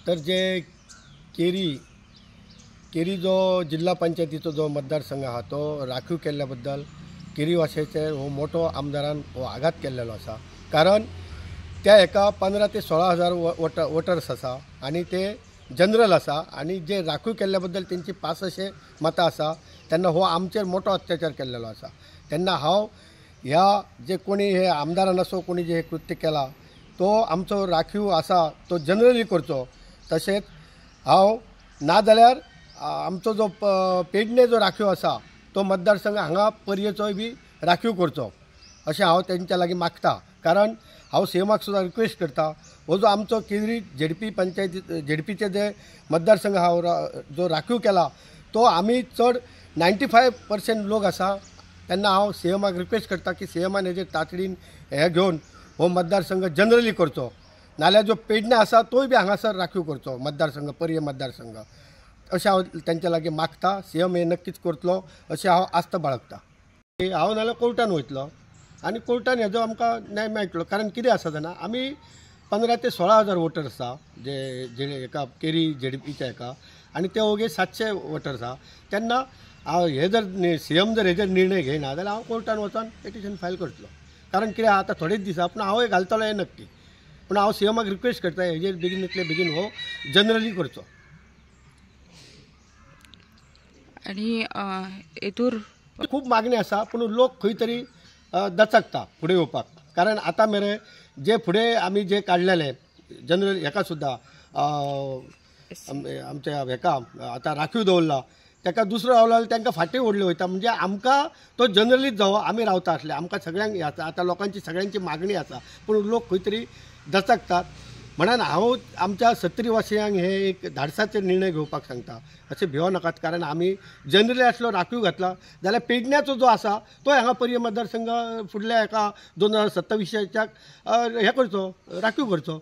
तर जे केरी केरी जो जिल्हा पंचायतीचो जो मतदारसंघ आहा तो राखीव केल्ल्या बद्दल केरी वाशाचेर हो मोठो आमदारान हो आघात केल्लेलो आसा. कारण त्या हेका 15 ते 16 हजार वोटर्स आसा आनी ते जनरल आसा आनी जे राखीव केल्ल्या बद्दल तेंची 65 मतां आसा. तेन्ना हो आमचेर मोठो अत्याचार केल्लेलो आसा. तेन्ना हांव ह्या जे कोणी हे आमदारान आसो कोणी जे हे कृत्य केला तो आमचो राखीव आसा तो जनरली करचो. तशेंच हांव नाजाल्यार आमचो जो पेडणे जो राखीव आसा तो मतदारसंघ हांगा पर्येचोय बी राखीव करचो अशें हांव तेंच्या लागीं मागता. कारण हांव सीएमाक सुद्दां रिक्वेस्ट करता, हो जो आमचो केरी झेडपी पंचायती झेडपीचे जे मतदारसंघ हांव जो राखीव केला तो आमी चड 95% लोक आसा. तेन्ना हांव सीएमाक रिक्वेस्ट करता की सीएमान हेजेर तातडीन हे घेवन हो मतदारसंघ जनरली करचो, नाल्यार जो पेडणे आसा तोय बी हांगासर राखीव करचो मतदारसंघ पर्ये मतदारसंघ अशें हांव तेंच्या लागीं मागता. सीएम हे नक्कीच करतलो अशें हांव आस्त बाळगता. हांव नाल्यार कोर्टान वयतलो आनी कोर्टान हेजो आमकां न्याय मेळटलो. कारण कितें आसा जाणा, आमी 15 ते 16 हजार वोटर्स आसा जे जे हेका केरी झेडपीच्या हेका आनी ते ओगे 700 वोटर्स आसा. तेन्ना हांव हे जर सीएम जर हेजेर निर्णय घेयना जाल्यार हांव कोर्टान वचोन पिटिशन फायल करतलो. कारण कितें आतां थोडेच दीस आसा पूण हांवूय घालतलो हें नक्की. पूण हांव सीएमाक रिक्वेस्ट करता हेजेर बेगीनतले बेगीन हो जनरली करचो. आनी हेतूर खूब मागणी आसा पूण लोक खंय तरी दचकता फुडें येवपाक. कारण आतां मेरेन जे फुडें आमी जे काडलेले जनरल हेका सुद्दां आमच्या हेका आतां राखीव दवरला ताका दुसरो रावलो तांकां फाटीं ओडले वयता. म्हणजे आमकां तो जनरलीच जावो आमी रावता आसले आमकां सगळ्यांक हें आसा. आतां लोकांची सगळ्यांची मागणी आसा पूण लोक खंय तरी दचकतात. म्हणून हांव आमच्या सत्री वासियांक हे एक धाडसाचे निर्णय घेवपाक सांगता, अशें भिवो नाकात. कारण आमी जनरली आसलो राखीव घातला जाल्यार पेडण्याचो जो आसा तो हांगा पर्ये मतदारसंघ फुडल्या हेका 2027 हें करचो राखीव करचो.